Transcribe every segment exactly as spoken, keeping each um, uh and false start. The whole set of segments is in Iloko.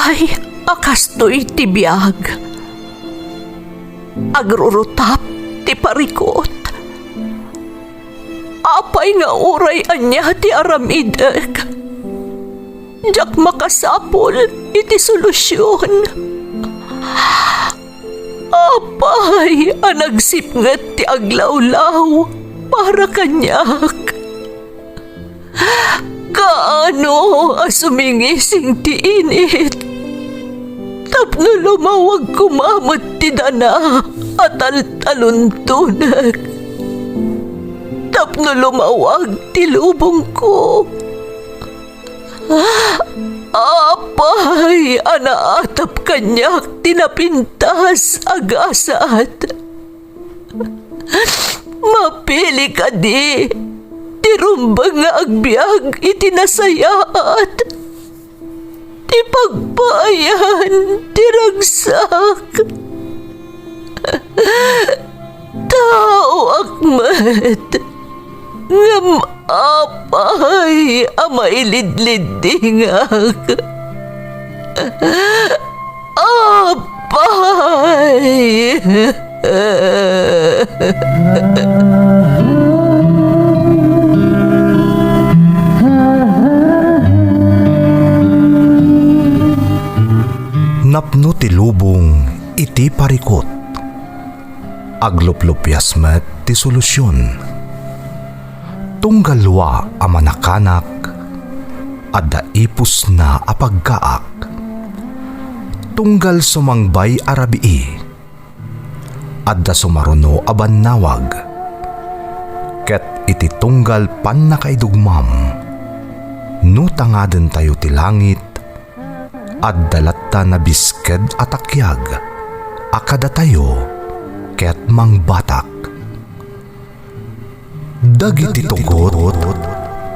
Ay, a kastoy ti biag. Agrurutap ti parikut. Apay nga uray ania ti aramidek, diak makasapul iti solusion. Apay a nagsipnget ti aglawlaw para kaniak? Kaano a sumingising ti init tapno lumawag koma met ti dana a taltaluntonek, tapno lumawag ti lubongko? Apay a naatap kaniak ti napintas a gasat? Mapili kadi ti rumbeng nga agbiag iti nasayaat, ti pagpaayan ti ragsak? Taoak met, ngem apay a mailidliddingak? Apay! Napno ti lubong iti parikut. Agluplupias met ti solusion. Tunggal dua a manakanak, adda ipusna a pagkaak. Tunggal sumangbay a rabii, adda sumaruno a bannawag. Ket iti tunggal pannakaidugmam, no tangadentayo ti langit, adda latta nabisked a takiag a kadatayo ket mangbatak. Dagiti tugot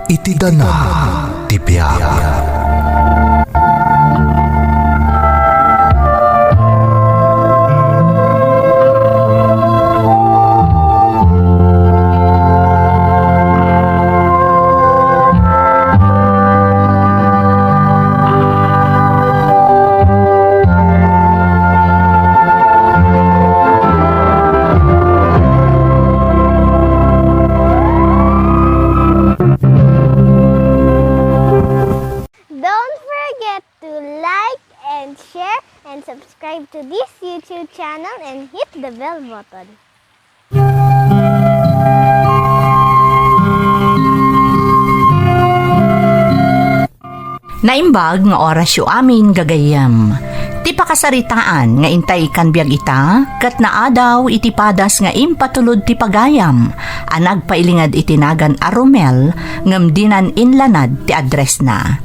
iti dana ti biag. Don't forget to like and share and subscribe to this YouTube channel and hit the bell button. Naimbag nga orasyo amin, gagayyem. Ti pakasaritaan nga intay ikkan biag ita, ket naadaw iti padas nga impatulod ti pagayam a nagpailinged iti nagan a Romel, ngem dinan inlanad ti addressna.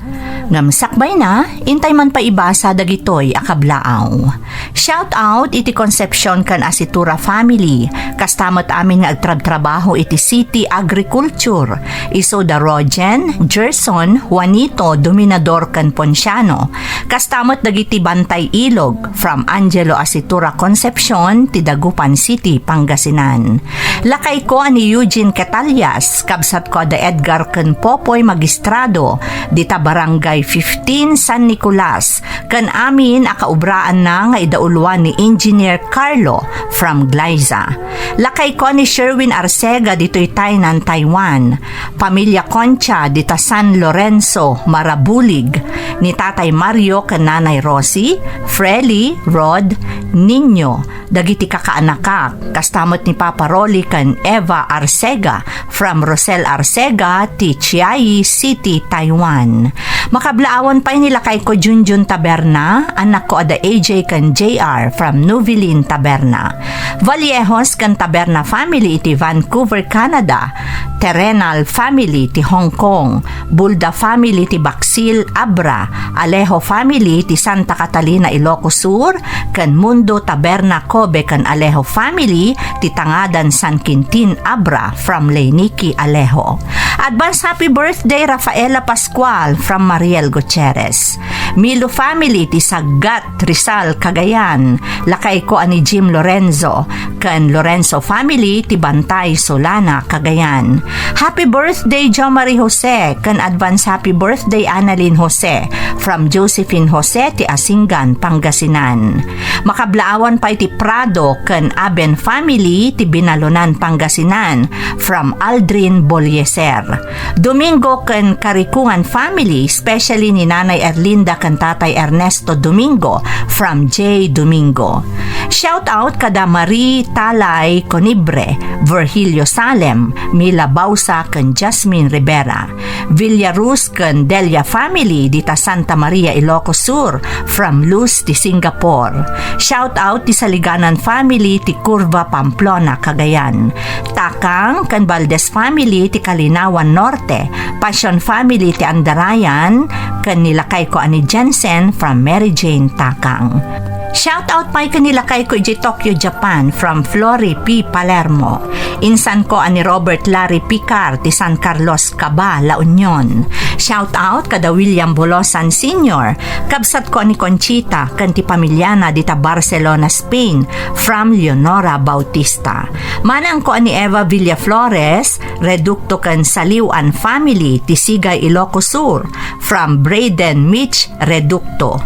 Ngem sakbayna, intay man pay ibasa dagitoy a kablaaw. Shout out iti Concepcion ken Asitura family, kasta met amin nga agtrabtrabaho iti City Agriculture, isu da Rogen, Gerson, Juanito, Dominador ken Ponciano, kasta met dagiti Bantay Ilog, from Angelo Asitura Concepcion, ti Dagupan City, Pangasinan. Lakayko a ni Eugene Catalias, kabsatko a da Edgar ken Popoy Magistrado, dita Barangay fifteen San Nicolas, ken amin a kaubraanna nga idauloan ni Engineer Carlo from Gliza. Lakayko a ni Sherwin Arcega ditoy Tainan, Taiwan. Pamilya Concha dita San Lorenzo, Marabulig, ni Tatay Mario ken Nanay Rosie, Frely, Rod, Nino, dagiti kakaanakak, kasta met ni Papa Rolly ken Eva Arcega from Rosel Arcega ti Chiayi City, Taiwan. Makablaawan pay ni lakayko Junjun Taberna, anakko a da A J ken J R from Nuvilin Taberna. Vallejos ken Taberna family iti Vancouver, Canada. Terrenal family ti Hong Kong. Bulda family ti Baksil, Abra, Alejo family ti Santa Catalina, Ilocos Sur, ken Mundo Taberna Kobe ken Alejo family ti Tangadan, San Quintin, Abra, from Leynicki Alejo. Advance happy birthday, Rafaela Pascual, from Mariel Gutierrez. Milo family ti Saggat, Rizal, Cagayan. Lakayko a ni Jim Lorenzo, ken Lorenzo family ti Bantay, Solana, Cagayan. Happy birthday, Jo Marie Jose, ken advance happy birthday, Annalyn Jose, from Josephine Jose ti Asingan, Pangasinan. Makablaawan pay ti Prado ken Aben family ti Binalonan, Pangasinan, from Aldrin Bolieser. Domingo ken Karikungan family, especially ni Nanay Erlinda ken Tatay Ernesto Domingo, from J Domingo. Shout out kada Marie Talay Conibre, Virgilio Salem, Mila Bausa ken Jasmine Rivera. Villaruz ken Delia family dita Santa Maria, Ilocos Sur, from Luz ti Singapore. Shout out ti Saliganan family ti Curva, Pamplona, Cagayan. Takang ken Valdez family ti Kalinawan Norte, Passion family ti Andarayan, ken ni lakayko a ni Jensen from Mary Jane Takang. Shout out pay ken ni lakayko idiay Tokyo, Japan, from Flory P Palermo. Insanko a ni Robert Larry Picar ti San Carlos, Caba, La Union. Shout out kada William Bolosan Senior, kabsatko a ni Conchita, ken ti pamiliana dita Barcelona, Spain, from Leonora Bautista. Manangko a ni Eva Villaflores, Reducto ken Saliwan family ti Sigay, Ilocos Sur, from Braden Mitch Reducto.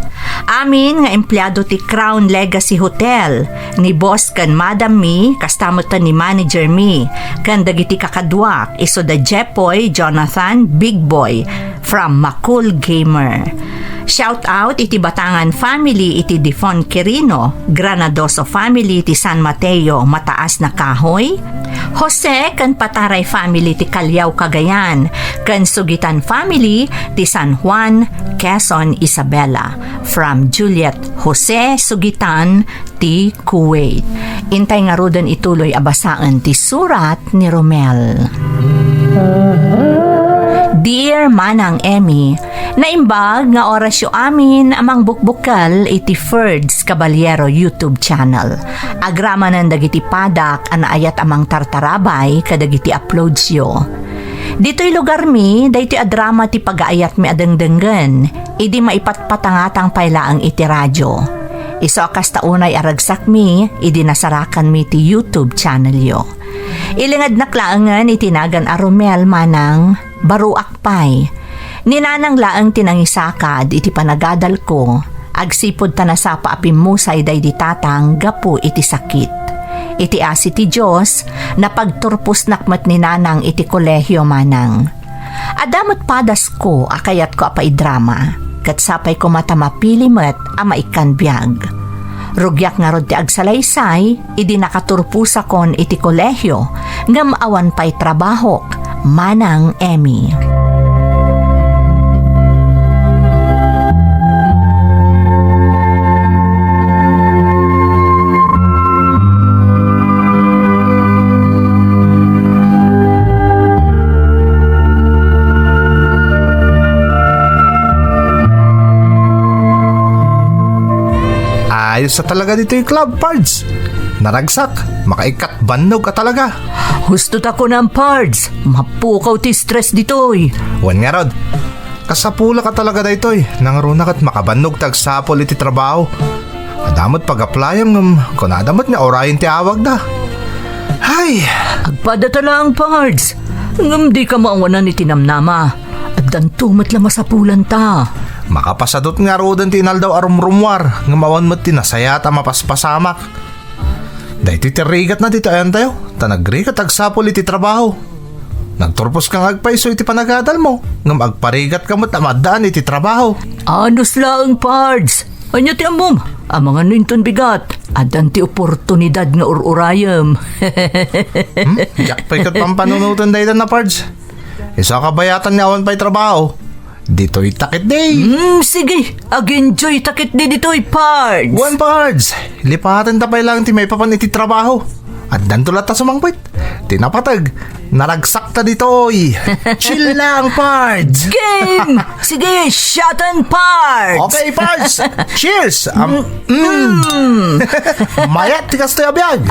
Amin nga empleado ti Crown Legacy Hotel, ni boss ken madam mi, kasta met ni manager mi, ken dagiti kakaduak, isu da Jepoy, Jonathan, Big Boy, from Makul Gamer. Shout out iti Batangan family iti Difon Quirino, Granadoso family ti San Mateo, Mataas na Kahoy, Jose ken Pataray family ti Callao, Cagayan, ken Sugitan family ti San Juan, Quezon, Isabela. From Juliet Jose Sugitan ti Kuwait. Intay ngaruden ituloy a basaen ti surat ni Romel. Dear Manang Emmy, naimbag nga orasyo amin a mangbukbukel iti Ferds Caballero YouTube channel. Agramanen dagiti padak a naayat a mangtartarabay kadagiti uploadsyo. Ditoy lugarmi, daytoy a drama ti pagaayatmi a dengdenggen, idi maipatpatangatang pay laeng iti radio. Isu a kasta unay a ragsakmi, idi nasarakanmi ti YouTube channelyo. Ilingednak laengen iti nagan a Romel, Manang, baruak pay. Ni Nanang laeng ti nangisakad iti panagadalko, agsipud ta nasapa a pimmusay daydi Tatang gapu iti sakit. Iti asi ti Dios, napagturposnak met ni Nanang iti kolehio, Manang. Adda met padasko a kayatko a paidrama, ket sapay koma ta mapili met a maikkan biag. Rugiak ngarud ti agsalaysay idi nakaturposakon iti kolehio ngem awan pay trabahok, Manang Emmy. Ayos a talaga ditoy club, Pards. Naragsak, makaikkat bannog a talaga. Husto ta kunam, Pards. Mapukaw ti stress ditoy. Wen ngarud, kasapulak a talaga daytoy. Nangruna ket makabannog ti agsapul iti trabaho. Adda met pag-applyam ngem kunada met nga urayen ti awagda. Hay! Agpada ta laeng, Pards. Ngem dika maawanan iti namnama. Addanto met la masapulanta. Makapasadut ngaruden ti inaldaw a rumrumuar, ngem awan met ti nasayaat a mapaspasamak. Daytoy ti rigatna ditoy ayantayo, ta nagrigat agsapul iti trabaho. Nagturposka nga agpayso iti panagadalmo, ngem agparigatka met a maaddaan iti trabaho. Anus laeng, Pards. Ania ti ammom? Amangan no inton bigat, addan ti oportunidad nga ur-urayem. Hmm? Diak pay ket pampanunoten dayta na, Pards. Isu a kabayatan nga awan pay trabaho. Ditoy ta ketdi. Hmm, sige. Ag-enjoy ta ketdi ditoy, Pards. Wen, Pards. Lipatenta pay laeng ti maipapan iti trabaho. Addanto latta sumangpet. Ti napateg, naragsakta ditoy. Chill lang, Pards. Game! Sige, shot and Pards! Okay, Pards. Cheers! Am, mm. Mayat ti kastoy a biag.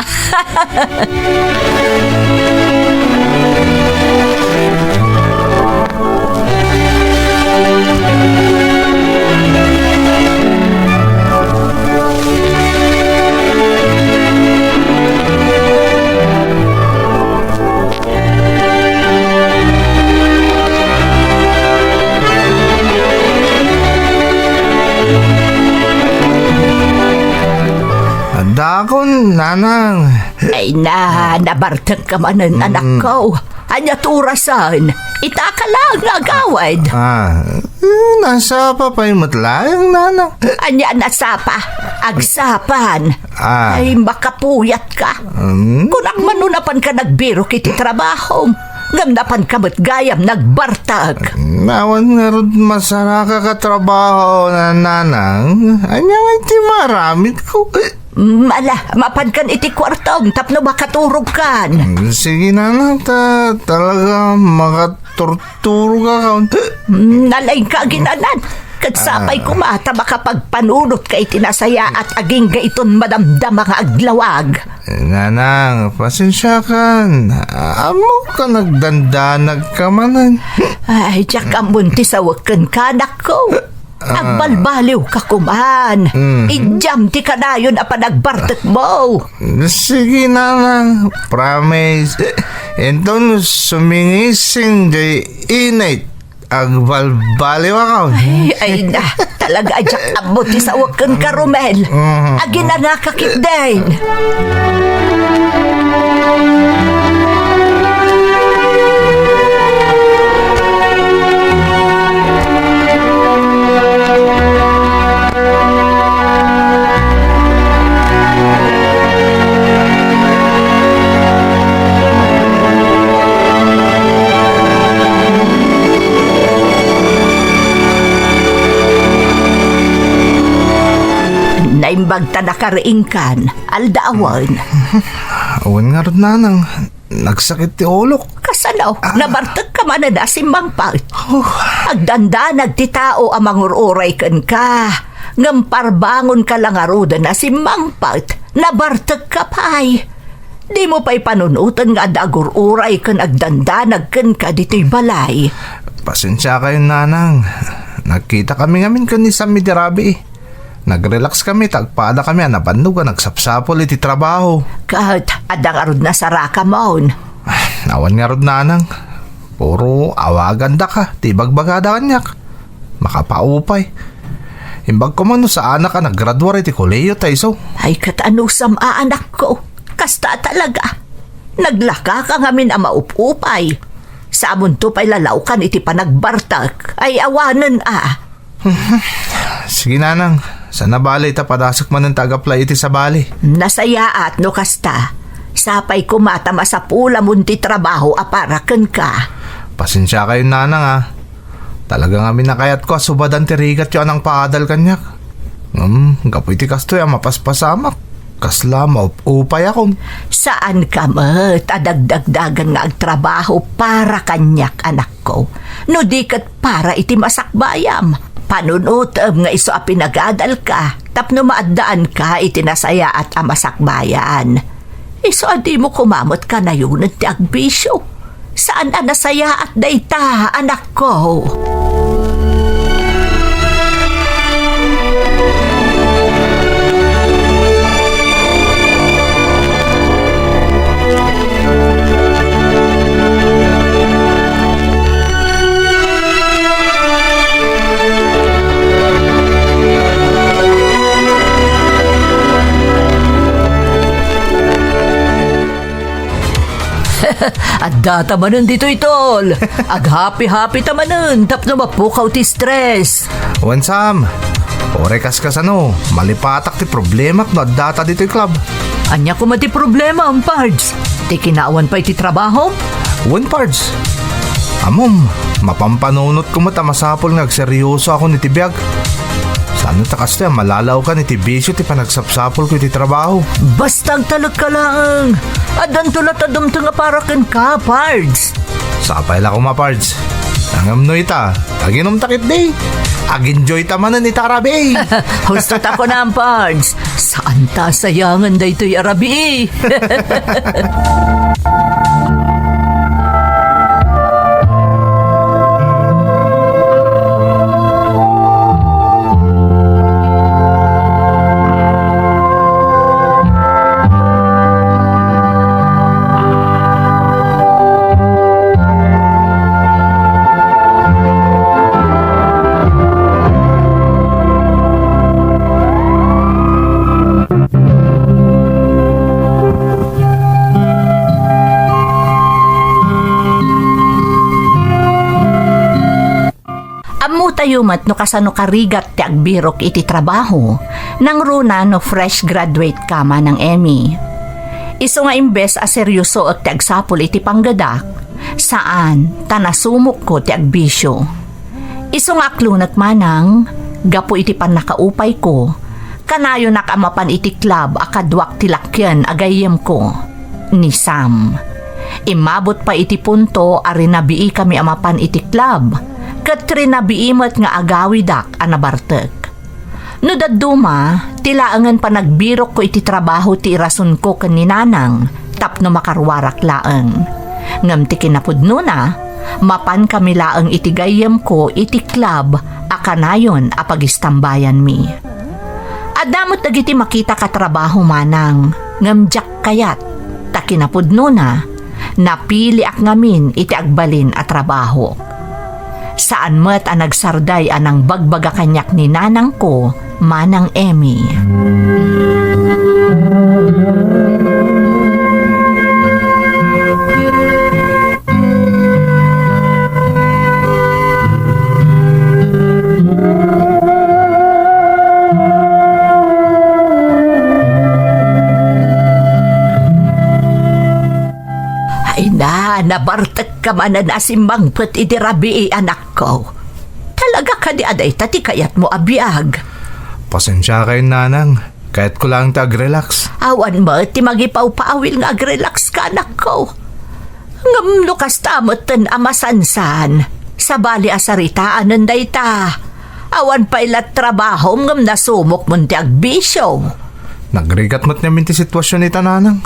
Nanang. Ay na, nabartek ka manen, Mm. anak ko. Ania ti orasen? Ita ka laeng nga agawid. Ah, eh, nasapa pay met laeng, Nanang. Ania nasapa? Agsapan. Ah. Ay, makapuyat ka. Mm. Kunak man no napan ka nagbirok iti trabaho. Ngem napan ka met gayam nagbartek. Awan ngarud masaraka ka trabaho, na-, Nanang. Ania ngay ti maaramidko? Mm, ala, mapankan iti kuartom tapno makaturogkan. Mm, sige, Nanang, ta-, talaga makaturturogakon. Mm, nalaingka aginanan. Ket sapay Ah. koma ta makapagpanunotka iti nasayaat agingga iton madamdama nga aglawag. Nanang, pasensiakan. Ammok a nagdandanagka manen. Ay, diak ammon ti sawek kenka, anakko. Ah. Agbalbaliwka koman. Mhm. Idiam ti kanayon a panagbartekmo. Sige, Nanang. Promise. Inton sumingising diay init, agbalbaliwakon. Ay, ay na. Talaga a diak ammo ti sawek kenka, Romel. Mhm. Aginanaka ketdin. Naimbag ta nakariingkan, aldawen. Awan ngarud, Nanang. Nagsakit ti ulok. Kasano? Ah. Nabartekka manen a simmangpet. Oh. Agdandanag ti tao a mangur-uray kenka. Ngem parbangonka la ngaruden a simmangpet. Nabartekka pay. Dimo pay panunoten nga adda agur-uray ken agdandanag kenka ditoy balay. Pasensiakayon, Nanang. Nagkitakami ngamin ken ni Sammy ti rabii. Nag-relax kami, ta agpada kami a nabannog a nagsapsapul iti trabaho. Ket adda ngarud nasarakamon? Awan ngarud, Nanang. Puro awagandaka ti ibagbagada kaniak. Makapaupay. Imbag koma no saanak a naggraduar iti kolehiyo ta isu. Ay, ket anusam a, anakko. Kasta talaga. Naglakaka ngamin a maup-upay. Samonto pay lalaokan iti panagbartek. Ay, awanen a. Sige, Nanang. Saan a bale ita padasek manen ta ag-apply iti sabali. Nasayaat no kasta. Sapay koma ta masapulamon ti trabaho a para kenka. Pasensiakayon, Nanang, a. Talaga ngamin a kayatko a subadan ti rigatyo a nangpaadal kaniak. Ngem, gapu iti kastoy a mapaspasamak. Kasla maup-upayakon. Saanka met a dagdagdagan nga agtrabaho para kaniak, anakko, no di ket para iti masakbayam. Panunotem nga isu a pinagadalka tapno maaddaanka iti nasayaat a masakbayan. Isu a dimo koma met kanayonen ti agbisio. Saan a nasayaat dayta, anakko. Addata manen ditoy, tol. Aghapi-hapita manen tapno mapukaw ti stress. Wen, Sam, uray kaskasano, malipatak ti problemak no addata ditoy club. Ania koma ti problema, Pards? Ti kinaawan pay ti trabahom? Wen, Pards. Ammom, mapampanunotko met a masapul nga agseryosoakon iti biag. Saan ta kastoy a malalaokan iti bisio ti panagsapsapulko iti trabaho. Basta agtalekka laeng. Addanto latta dumteng a para kenka, Pards. Sapay la koma, Pards. Ngem no ita, aginumta ketdi. Ag-enjoyta manen ita a rabii. Husto ta kunam, Pards. Saanta a sayangen daytoy a rabii. Ammotayo met no kasano karigat ti agbirok iti trabaho, nangruna no fresh graduate ka, Manang Emmy. Isu nga imbes a seryosoek ti agsapul iti panggedak, saan, ta nasumokko ti agbisio. Isu nga aklonek manang, gapu iti pannakaupayko, kanayonak a mapan iti club a kaduak ti lakien a gayyemko, ni Sam. Immabot pay iti punto a rinabiikami a mapan iti club, ket rinabii met nga agawidak a nabartek. No dadduma, ti laengen panagbirokko iti trabaho ti irasonko ken ni Nanang tapno makaruarak laeng. Ngem ti kinapudnona, mapankami laeng iti gayyemko iti club a kanayon a pagistambayanmi. Adda met dagiti makita ka trabaho manang, ngem diak kayat, ta kinapudnona, napiliak ngamin iti agbalin a trabaho. Saan met a nagsarday a nangbagbaga kaniak ni nanangko, Manang Emmy. Ay na, nabartek ka manen a simmangpet iti rabii, anakko. Talaga kadi a dayta ti kayatmo a biag? Pasensiakayon, nanang. Kayatko laeng ti agrelax. Awan met ti mangipawpaawil nga agrelax ka, anakko. Ngem no kasta metten a masansan, sabali a saritaanen dayta. Awan pay la trabahom ngem nasumokmon ti agbisio. Nagrigat met ngamin ti situasion ita, nanang.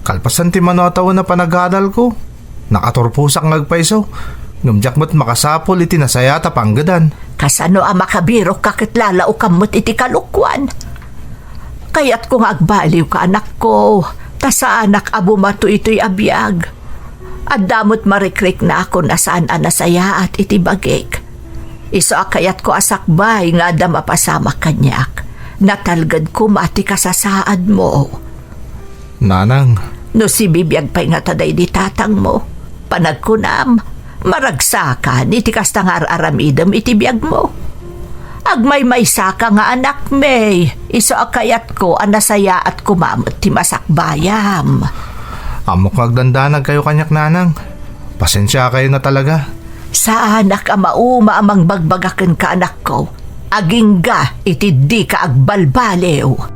Kalpasan ti mano a tawen a panagadalko, nakaturposak nga agpayso, ngem diak met makasapul iti nasayaat a panggedan. Kasano a makabirokka ket lalaokam met iti kalokuan? Kayatko nga agbaliwka, anakko, ta saanak a bumato itoy a biag. Adda met marikriknakon a saan a nasayaat iti bagik. Isu a kayatko a sakbay nga adda mapasamak kaniak. Natalged koma ti kasasaadmo. Nanang. No sibibiag pay ngata daydi tatangmo, panagkunam, maragsakan iti kasta nga ar-aramidem iti biagmo. Agmaymaysaka nga anakmi, isu a kayatko a nasayaat koma met ti masakbayam. Ammok nga agdandanagkayo kaniak, nanang. Pasensiakayon a talaga. Saanak a mauma a mangbagbaga kenka, anakko, agingga iti dika agbalbaliw.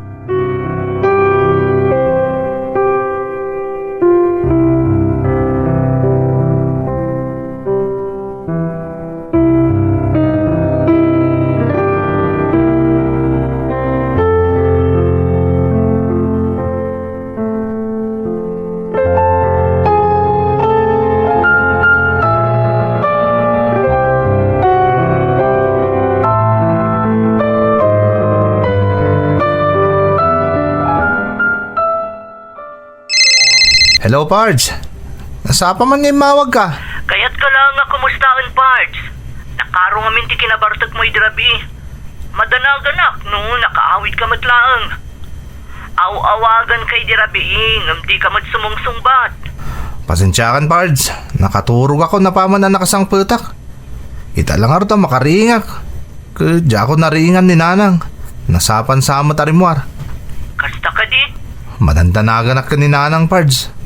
Hello, Pards. Nasapa man nga immawag ka? Kayat ka lang nga kumustaen, Pards. Nakaro ngamin ti kinabartek mo idi rabii. Madanaganak no nakaawid ka met laeng. Aw-awagan ka idi rabii, ngem di ka met sumungsungbat. Pasensiakan, Pards. Nakaturog ako napaman a nakasangpetak. Ita la ngarud a makaringak. Ket diak nariingan ni Nanang. Nasapan sa met a rimmuar. Kasta kadi? Madandanaganak ken ni Nanang, Pards.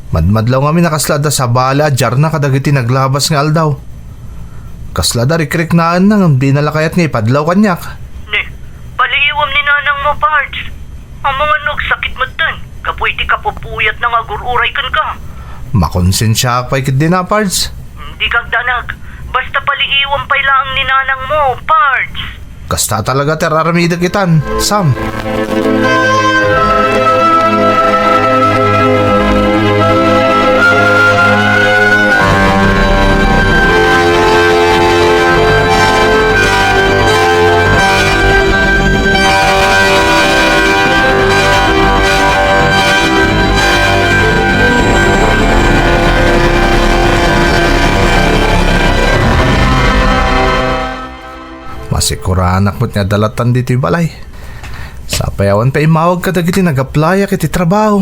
Madmadlaw ngamin a kasla adda sabali a diarna kadagiti naglabas nga aldaw. Kasla adda rikriknaenna ngem dina la kayat nga ipadlaw kaniak. Ne, paliiwam ni Nanang mo, Pards. Amangan no agsakit metten, gapu iti kapupuyatna nga agur-uray kenka. Makonsensiaak pay ketdin a, Pards. Dika agdanag. Basta paliiwam pay laeng ni Nanang mo, Pards. Kasta talaga ti ar-aramidek itan, Sam. Masikuranak met nga adda lattan ditoy balay. Sapay awan pay immawag kadagiti nag-applyak iti trabaho.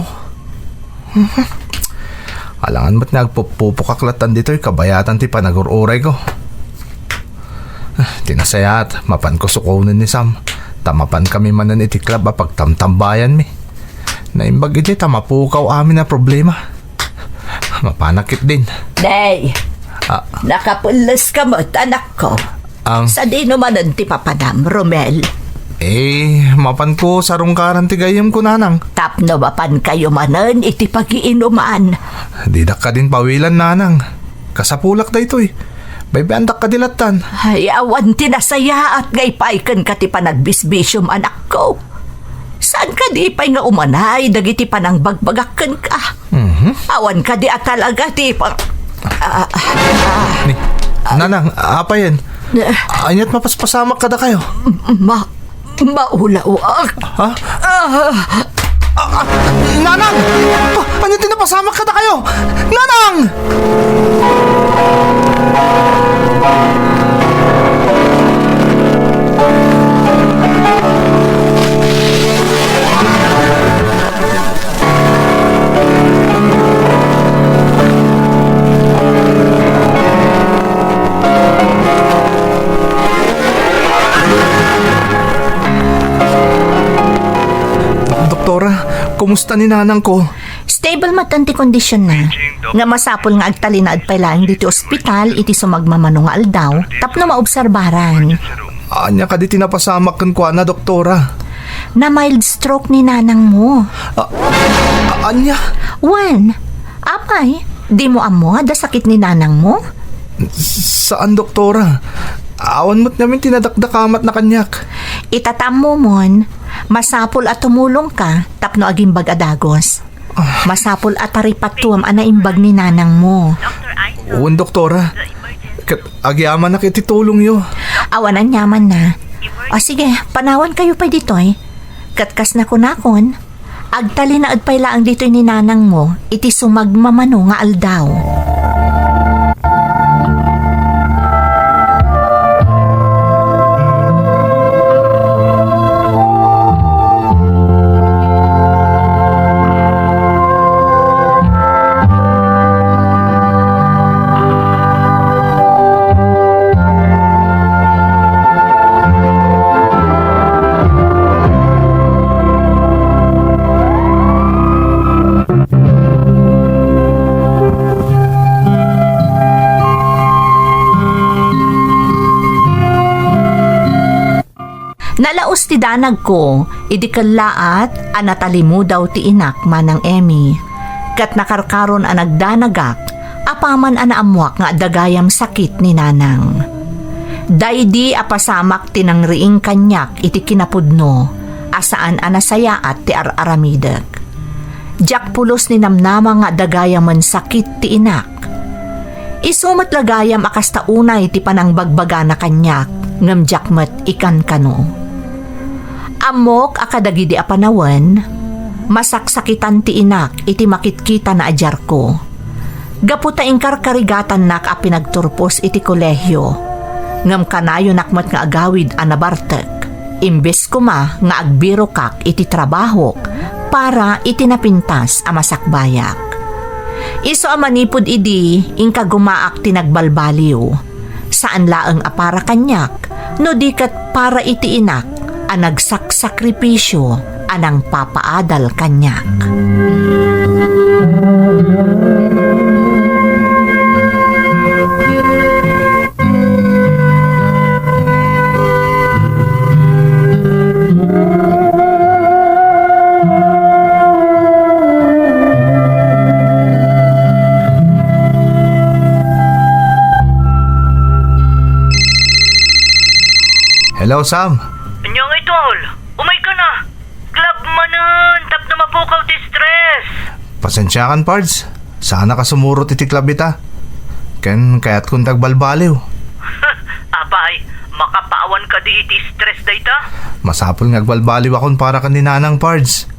Alangan met nga agpuppupokak lattan ditoy kabayatan ti panagur-urayko. Ti nasayaat, mapanko sukonen ni Sam, ta mapankami manen iti club a pagtamtambayanmi. Naimbag idi ta mapukaw amin a problema. Mapanak ketdin. Nay, Ah. nakapelles ka met, anakko. Ang Sadino manen ti papanam, Romel? Eh, mapanko sarungkaran ti gayyemko, nanang. Tapno mapankayo manen iti pagiinuman. Didak kadin pawilan, nanang. Kasapulak daytoy. Baybayandak kadi lattan. Ay, awan ti nasayaat nga ipay kenka ti panagbisbisiom, anakko. Saan kadi pay nga umanay dagiti panangbagbagak kenka? Mhm. Awan kadi a talaga ti pang-, ah, ah, ah. Ni, nanang, apayen? Eh. Ania't mapaspasamak kadakayo? Ma-, Maulawak. Ha? Ah. Ah, ah, Nanang! Ah, ania ti napasamak kadakayo? Nanang! Doktora, kumusta ni nanangko? Stable met ti kondisionna, nga masapul nga agtalinaed pay laeng ditoy ospital iti sumagmamano nga aldaw tapno maobserbaran. Ania kadi ti napasamak kenkuana, doktora? Na-mild stroke ni nanangmo. A-, a-, ania? Wen, apay, dimo ammo a sakit ni nanangmo? Saan, doktora. Awan met ngamin ti nadakdakamatna kaniak. Ita ta ammomon, masapul a tumulongka tapno agimbag a dagus. Ah. Masapul a taripatuem a naimbag ni nanangmo. Wen, doktora. Ket agyamanak iti tulongyo. Awan aniamanna. O sige, panawankayo pay ditoy. Ket kas nakunakon, agtalinaed pay laeng ditoy ni nanangmo iti sumagmamano nga aldaw. Nalaus ti danagko idi kellaat a natalimudaw ti inak, Manang Emmy, ket nakarkaron a nagdanagak apaman a naammoak nga adda gayam sakit ni nanang. Daydi a pasamak ti nangriing kaniak iti kinapudno a saan a nasayaat ti ar-aramidek. Diak pulos ni namnama nga adda gayamen sakit ti inak. Isu met la gayam a kasta unay ti panangbagbagana kaniak, ngem diak met ikankano. Ammok a kadagidi a panawen, masaksakitan ti inak iti makitkitana a diarko. Gapu ta inkarkarigatannak a pinagturpos iti kolehio, ngem kanayonak met nga agawid a nabartek. Imbes koma nga agbirokak iti trabahok para iti napintas a masakbayak. Isu a manipud idi, inkagumaak ti nagbalbaliw. Saan laeng a para kaniak, no di ket para iti inak a nagsaksakripisio a nangpapaadal kaniak. Hello, Sam. Ania ngay, tol? Umayka na. Club manen tapno mapukaw ti stress. Pasensiakan, Pards. Saanak a sumurot iti club ita. Ken kayatkon ti agbalbaliw. Apay, makapawan kadi iti stress dayta? Masapul nga agbalbaliwakon para ken ni Nanang, Pards.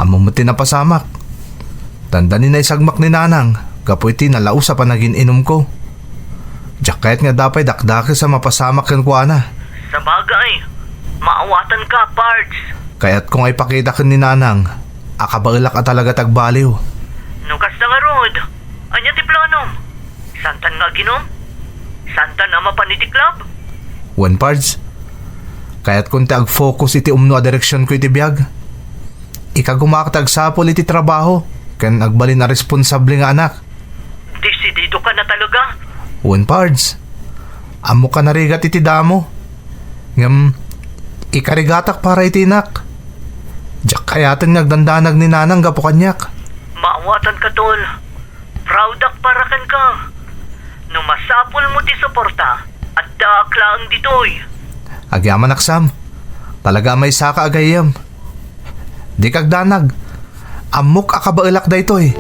Ammom met ti napasamak. Dandani naisagmak ni Nanang gapu iti nalaus a panagin-inumko. Diak kayat nga adda pay dakdakes a mapasamak kenkuana. Sabagay, maawatanka, Pards. Kayatko nga ipakita ken ni Nanang a kabaelak a talaga ti agbaliw. No kasta ngarud, ania ti planom? Saantan nga aginum? Saantan a mapan iti club? Wen, Pards, kayatkon ti ag-focus iti umno a direksionko iti biag. Ikagumaak ti agsapul iti trabaho ken agbalin a responsable nga anak. Desidido ka na talaga? Wen, Pards. Ammok a narigat iti damo. Ngem, ikarigatak para iti inak. Diak kayaten nga agdandanag ni Nanang gapu kaniak. Maawatanka, tol. Proudak para kenka. No masapulmo ti suporta, addaak laeng ditoy. Agyamanak, Sam. Talaga a maysaka a gayyem. Dika agdanag. Ammok a kabaelak daytoy.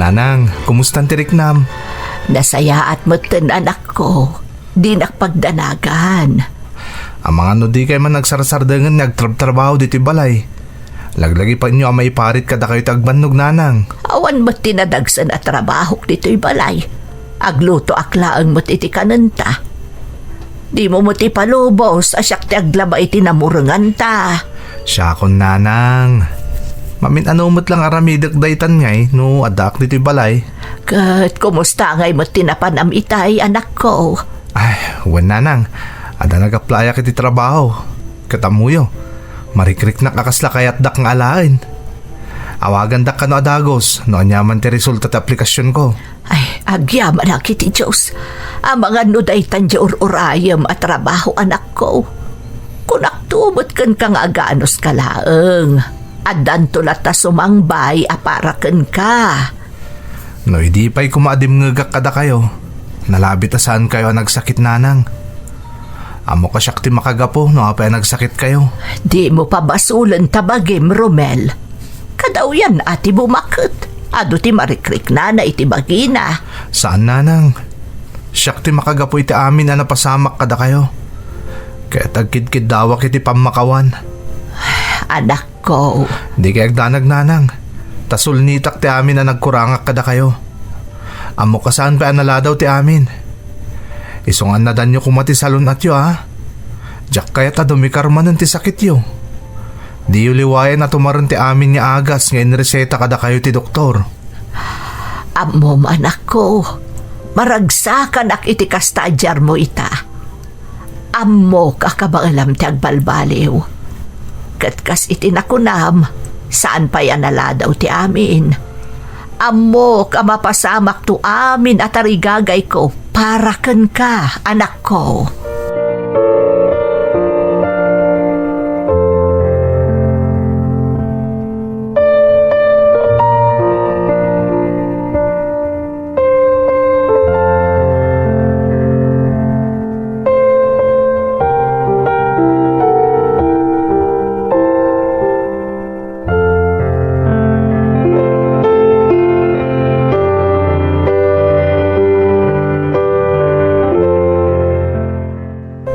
Nanang, kumustan ti riknam? Nasayaat metten, anakko. Dinak pagdanagan. Amangan no dikay man agsarsardengen nga agtrabtrabaho ditoy balay. Laglagipenyo a maiparit kadakayo ti agbannog, Nanang. Awan met ti nadagsen a trabahok ditoy balay. Aglutoak laeng met iti kanenta. Dimo met ipalubos a siak ti aglaba iti namurenganta. Siakon, Nanang. Mamin-ano met lang aramidek daytan ngay no addaak ditoy balay. Ket kumusta ngay met ti napanam itay, anakko? Ay, wen, Nanang. Adda nag-applyak iti trabaho. Ket ammoyo, marikriknak a kasla kayatdak nga alaen. Awagandak kano a dagus no aniaman ti resulta ti aplikasionko. Ay, agyamanak iti Dios. Amangan no daytan ti ur-urayem a trabaho, anakko. Kunakto met kenka nga aganuska laeng. Addanto latta sumangbay a para kenka. No idi pay koma a dimngegak kadakayo, nalabit a saankayo a nagsakit, Nanang. Ammok a siak ti makagapu no apay a nagsakitkayo. Dimo pabasolen ta bagim, Romel. Kadawyan a ti bumaket. Adu ti marikriknana iti bagina. Saan, Nanang. Siak ti makagapu iti amin a napasamak kadakayo. Ket agkidkiddawak iti pammakawan. Anakko. Dikay agdanag, Nanang. Ta sulnitak ti amin a nagkurangak kadakayo. Ammok a saan pay a naladaw ti amin. Isu nga annadanyo koma ti salun-atyo, a. Diak kayat a dumikar manen ti sakityo. Diyo liwayan a tumaren ti amin nga agas nga inreseta kadakayo ti doktor. Ammom, anakko, maragsakanak iti kasta a diarmo ita. Ammok a kabaelam ti agbalbaliw. Ket kas iti nakunam, saan pay a naladaw ti amin. Ammok a mapasamakto amin a tarigagayko para kenka, anakko.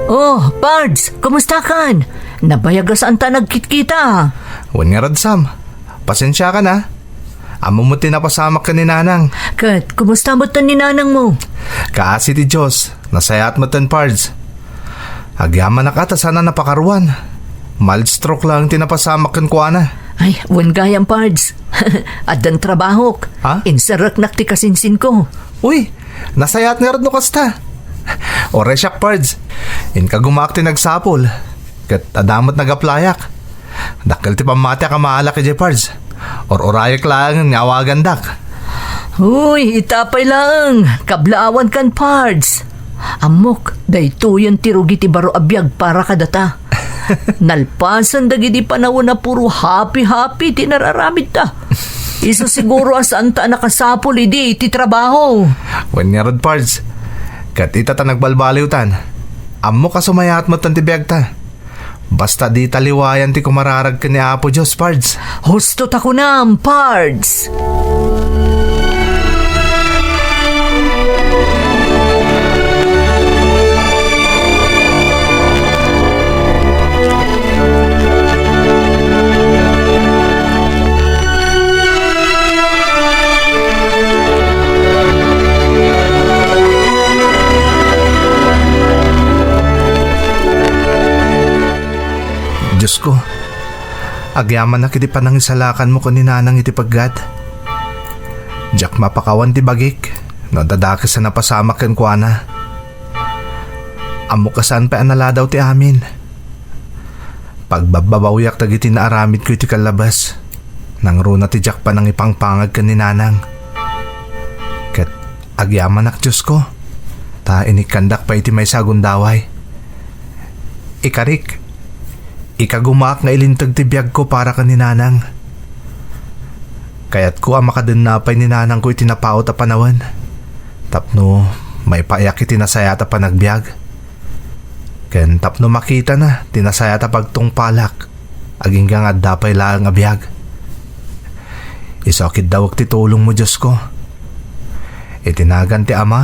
Oh, Pards, kumusta kan? Nabayag a saanta nagkitkita. Wen ngarud, Sam. Pasensiakan, a. Ammom met ti napasamak ken ni Nanang. Ket, kumusta met ni Nanang mo? Kaasi ti Dios, nasayaat met ten, Pards. Agyamanak a ta saan a napakaruan. Mild stroke laeng ti napasamak kenkuana. Ay, wen gayam, Pards. Addan trabahok. Ha? Insereknak ti kasinsinko. Uy, nasayaat ngarud no kasta. Uray siak, Pards. Inka gumaak ti nagsapul. Ket adda met nag-applyak. Dakkel ti pammatiak a maalak idiay, Pards. Ur-urayek laengen nga awagandak. Uy, ita pay laeng, kablaawan kan, Pards. Ammok, daytoyen ti rugi ti baro a biag para kadata. Nalpasen dagidi panawen a puro happy-happy ti nararamidta. Isu siguro a saanta a nakasapul idi iti trabaho. Wen ngarud, Pards. Ket ita ta nagbalbaliwtan. Ammok a sumayaat metten ti biagta. Basta dita liwayan ti kumararag ken ni Apo Dios, Pards. Husto ta kunam, Pards! ko. Agyamanak iti panangisalakanmo ken ni Nanang iti peggad. Diak mapakawan ti bagik no adda dakes a napasamak kenkuana. Ammok a saan pay a naladaw ti amin. Pagbabbabawiak dagiti naaramidko iti kallabas. Nangruna ti diak panangipangpangag ken ni Nanang. Ket agyamanak, Diosko, ta inikkandak pay iti maysa a gundaway. Ikarik, ikagumaak nga ilinteg ti biagko para ken ni Nanang. Kayatko a makadenna pay ni Nanangko iti napaut a panawen tapno maipayak iti nasayaat a panagbiag. Ken tapno makitana ti nasayaat a pagtungpalak, agingga nga adda pay laeng a biag. Isu a kiddawek ti tulongmo, Diosko. Iti nagan ti Ama,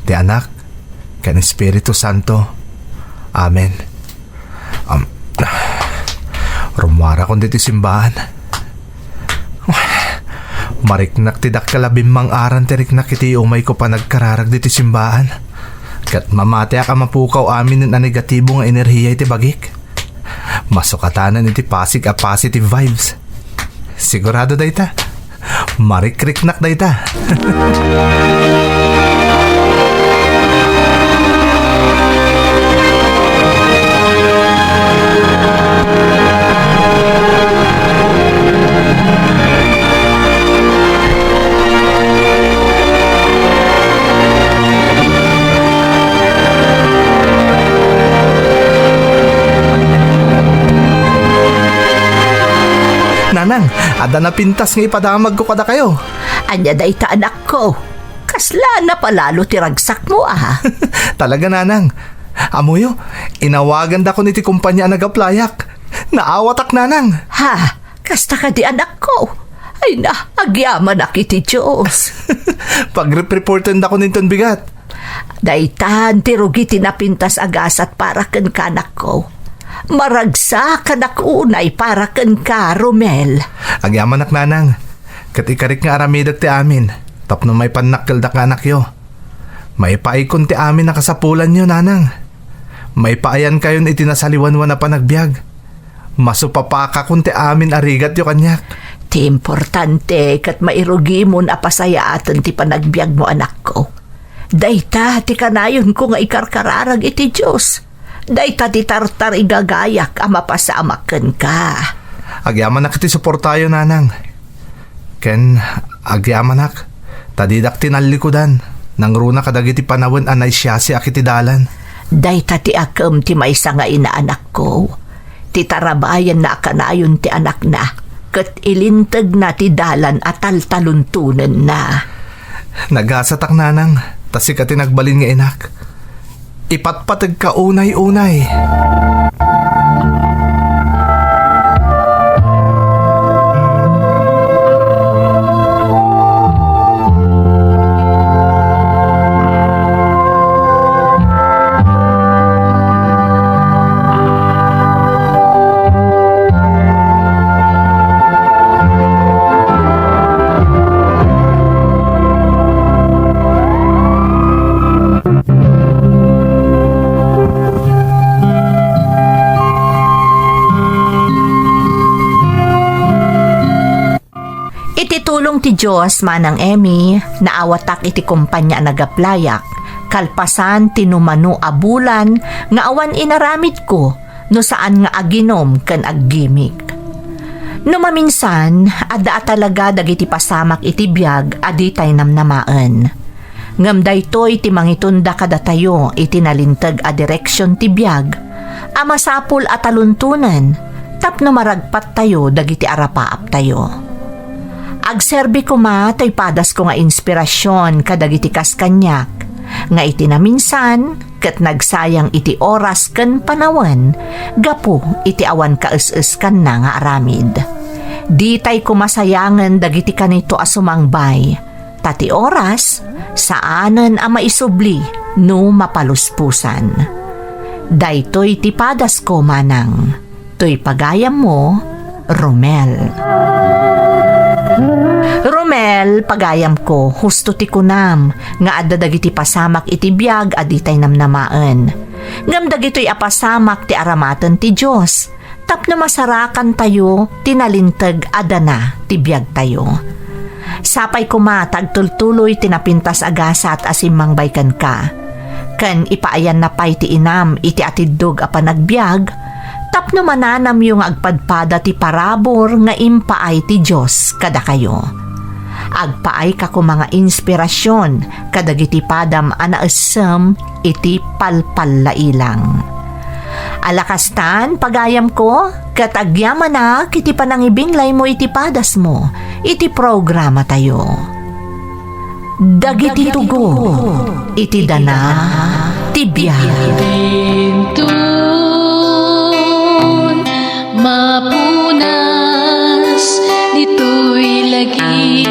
ti Anak, ken Espiritu Santo. Amen. Am, rummuarakon ditoy simbaan. Mariknak ti dakkel a bimmang-aran ti riknak iti umayko panagkararag ditoy simbaan. Ket mamatiak a mapukaw aminen a negatibo nga enerhiya iti bagik. Masukatanan iti pasig a positive vibes. Sigurado dayta. Marikriknak dayta. Nanang, adda napintas nga ipadamagko kadakayo. Ania dayta, anakko? Kasla napalalo ti ragsakmo, a? Talaga, Nanang. Ammoyo, inawagandakon iti kompania a nagaplayak. Naawatak, Nanang. Ha? Kasta kadi, anakko? Ay na, agyamanak iti Dios. Pagrepreportendakon inton bigat. Daytan ti rugi ti napintas a gasat para kenka, anakko. Maragsak a nakunay para kenka, Romel. Agyamanak, Nanang. Ket ikarik nga aramidek ti amin tapno maipanakkeldak nga anakyo. Maipaikon ti amin a kasapulanyo, Nanang. Maipaayankayon iti nasaliwanwan a panagbiag. Masupapakakon ti amin a rigatyo kaniak. Ti importante ket mairugimon a pasayaaten ti panagbiagmo, anakko. Dayta ti kanayonko nga ikarkararag iti Dios. Dayta ti tartarigagayak a mapasamak kenka. Agyamanak iti suportayo, Nanang. Ken agyamanak, ta didak tinallikudan, nangruna kadagiti panawen a naisiasiak iti dalan. Dayta ti akem ti maysa nga ina, anakko. Ti tarabayanna a kanayon ti anakna, ket ilintegna ti dalan a taltaluntonenna. Nagasatak, Nanang, ta sika ti nagbalin nga inak. Ipatpategka unay-unay. Iti tulong ti Dios, Manang Emmy, naawatak iti kompania a nagaplayak, kalpasan ti numano a bulan nga awan inaramidko no saan nga aginom ken aggimik. No maminsan, adda a talaga dagiti pasamak iti biag a ditay namnamaen. Ngem daytoy ti mangitunda kadatayo iti nalinteg a direksion ti biag a masapul a taluntonen tapno maragpattayo dagiti arapaaptayo. Agserbi koma toy padasko nga inspirasion kadagiti kas kaniak nga iti naminsan ket nagsayang iti oras ken panawen gapu iti awan kaes-eskanna nga aramid. Ditay koma sayangen dagiti kanito a sumangbay, ta ti oras saanen a maisubli no mapaluspusan. Daytoy ti padasko, Manang. Toy pagayammo, Romel. Romel, pagayamko, husto ti kunam nga adda dagiti pasamak iti biag a ditay namnamaen. Ngem dagitoy a pasamak ti aramaten ti Dios, tapno masarakantayo ti nalinteg a dana ti biagtayo. Sapay koma ta agtultuloy ti napintas a gasat a simmangbaybay kenka, ken ipaayanna pay ti inam iti atiddog a panagbiag, tapno mananamyo nga agpadpada ti parabur nga impaay ti Dios kadakayo. Agpaayka koma nga inspirasion kadagiti padam a naessem iti palpallailang. Ala kastan, pagayamko, ket agyamanak iti panangibinglaymo iti padasmo iti programatayo. Dagiti tugo iti dana ti biag. Inton mapunas ditoy lagi.